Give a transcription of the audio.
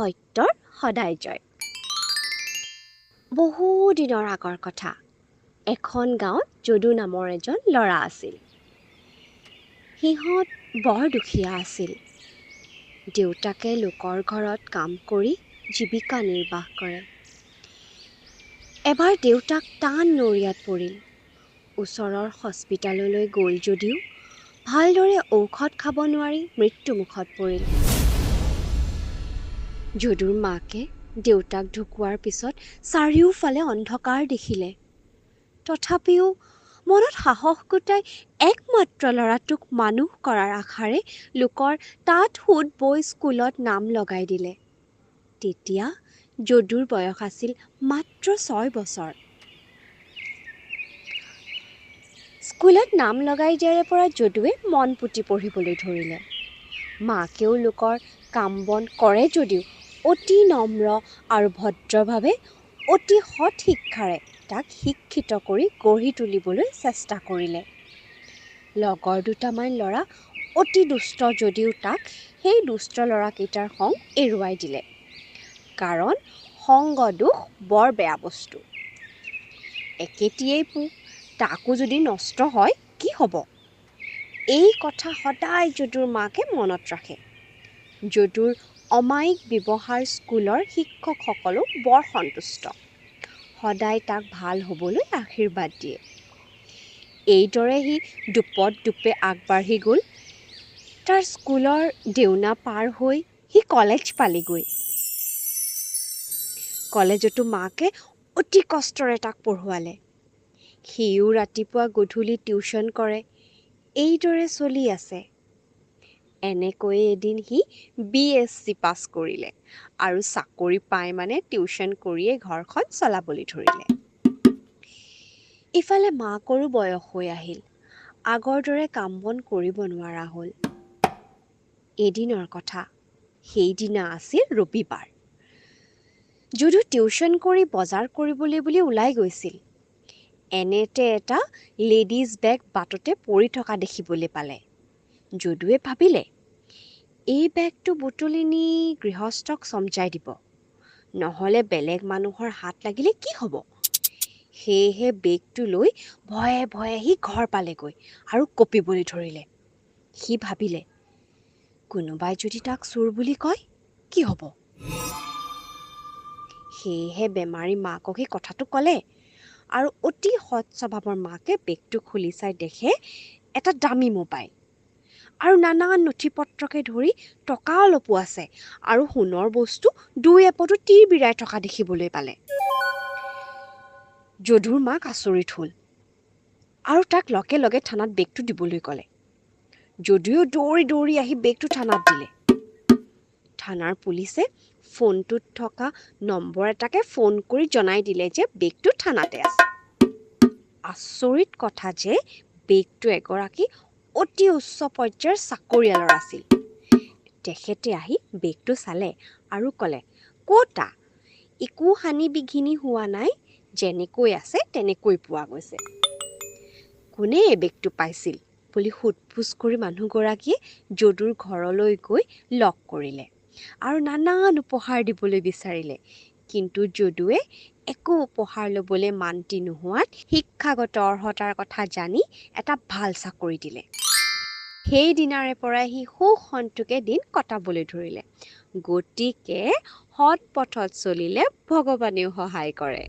সত্যৰ সদায় জয়। বহু দিনৰ আগৰ কথা, এখন গাঁৱত যদু নামৰ এজন ল'ৰা আছিল। সিহঁত বৰ দুখীয়া আছিল। দেউতাকে লোকৰ ঘৰত কাম কৰি জীৱিকা নিৰ্বাহ কৰে। এবাৰ দেউতাক টান নৰিয়াত পৰিল। ওচৰৰ হস্পিতাললৈ গ'ল যদিও ভালদৰে ঔষধ খাব নোৱাৰি মৃত্যুমুখত পৰিল। যদুৰ মাকে দেউতাক ঢুকোৱাৰ পিছত চাৰিওফালে অন্ধকাৰ দেখিলে। তথাপিও মনত সাহস গোটাই একমাত্ৰ ল'ৰাটোক মানুহ কৰাৰ আশাৰে লোকৰ তাঁত সূত বৈ স্কুলত নাম লগাই দিলে। তেতিয়া যদুৰ বয়স আছিল মাত্ৰ 6 বছৰ। স্কুলত নাম লগাই দিয়াৰে পৰা যদুৱে মন পুতি পঢ়িবলৈ ধৰিলে। মাকেও লোকৰ কাম বন কৰে যদিও অতি নম্ৰ আৰু ভদ্ৰভাৱে অতি সৎ শিক্ষাৰে তাক শিক্ষিত কৰি গঢ়ি তুলিবলৈ চেষ্টা কৰিলে। লগৰ দুটামান ল'ৰা অতি দুষ্ট যদিও তাক সেই দুষ্ট ল'ৰাকেইটাৰ সং এৰুৱাই দিলে, কাৰণ সংগ দোষ বৰ বেয়া বস্তু। একেটিয়েই পোক, তাকো যদি নষ্ট হয় কি হ'ব? এই কথা সদায় যদুৰ মাকে মনত ৰাখে। যদুৰ অমায়িক ব্যৱহাৰ স্কুলৰ শিক্ষকসকলো বৰ সন্তুষ্ট, সদায় তাক ভাল হ'বলৈ আশীৰ্বাদ দিয়ে। এইদৰে সি দুপত দুপে আগবাঢ়ি গ'ল। তাৰ স্কুলৰ দেওনা পাৰ হৈ সি কলেজ পালেগৈ। কলেজতো মাকে অতি কষ্টৰে তাক পঢ়ুৱালে। সিও ৰাতিপুৱা গধূলি টিউশ্যন কৰে। এইদৰে চলি আছে। এনেকৈয়ে এদিন সি BSc পাছ কৰিলে আৰু চাকৰি পাই মানে টিউশ্যন কৰিয়ে ঘৰখন চলাবলৈ ধৰিলে। ইফালে মাকৰো বয়স হৈ আহিল, আগৰ দৰে কাম বন কৰিব নোৱাৰা হ'ল। এদিনৰ কথা, সেইদিনা আছিল ৰবিবাৰ। যদু টিউশ্যন কৰি বজাৰ কৰিবলৈ বুলি ওলাই গৈছিল। এনেতে এটা লেডিজ বেগ বাটতে পৰি থকা দেখিবলৈ পালে। যদুৱে ভাবিলে, এই বেগটো বুটলি নি গৃহস্থক চমজাই দিব, নহ'লে বেলেগ মানুহৰ হাত লাগিলে কি হ'ব? সেয়েহে বেগটো লৈ ভয়ে ভয়ে সি ঘৰ পালেগৈ আৰু কঁপিবলৈ ধৰিলে। সি ভাবিলে, কোনোবাই যদি তাক চোৰ বুলি কয় কি হ'ব? সেয়েহে বেমাৰী মাকক সি কথাটো ক'লে আৰু অতি সৎ স্বভাৱৰ মাকে বেগটো খুলি চাই দেখে এটা দামী মোবাইল আৰু নানান নথি পত্ৰকে ধৰি টকা অলপো আছে আৰু সোণৰ বস্তু দুই এপদো তিৰ বিৰাই থকা দেখিবলৈ পালে। যদুৰ মাক আচৰিত হ'ল আৰু তাক লগে লগে থানাত বেগটো দিবলৈ ক'লে। যদিও দৌৰি দৌৰি আহি বেগটো থানাত দিলে। থানাৰ পুলিচে ফোনটোত থকা নম্বৰ এটাকে ফোন কৰি জনাই দিলে যে বেগটো থানাতে আছে। আচৰিত কথা যে বেগটো এগৰাকী অতি উচ্চ পৰ্যায়ৰ চাকৰিয়ালৰ আছিল। তেখেতে আহি বেগটো চালে আৰু ক'লে, ক'তা একো হানি বিঘিনি হোৱা নাই, যেনেকৈ আছে তেনেকৈ পোৱা গৈছে। কোনে এই বেগটো পাইছিল বুলি সোধ পোছ কৰি মানুহগৰাকীয়ে যদুৰ ঘৰলৈ গৈ লগ কৰিলে আৰু নানান উপহাৰ দিবলৈ বিচাৰিলে। কিন্তু যদুৱে একো উপহাৰ ল'বলৈ মান্তি নোহোৱাত শিক্ষাগত অৰ্হতাৰ কথা জানি এটা ভাল চাকৰি দিলে। সেইদিনাৰে পৰাই সি সুখ সন্তোষে দিন কটাবলৈ ধৰিলে। গতিকে সৎ পথত চলিলে ভগৱানেও সহায় কৰে।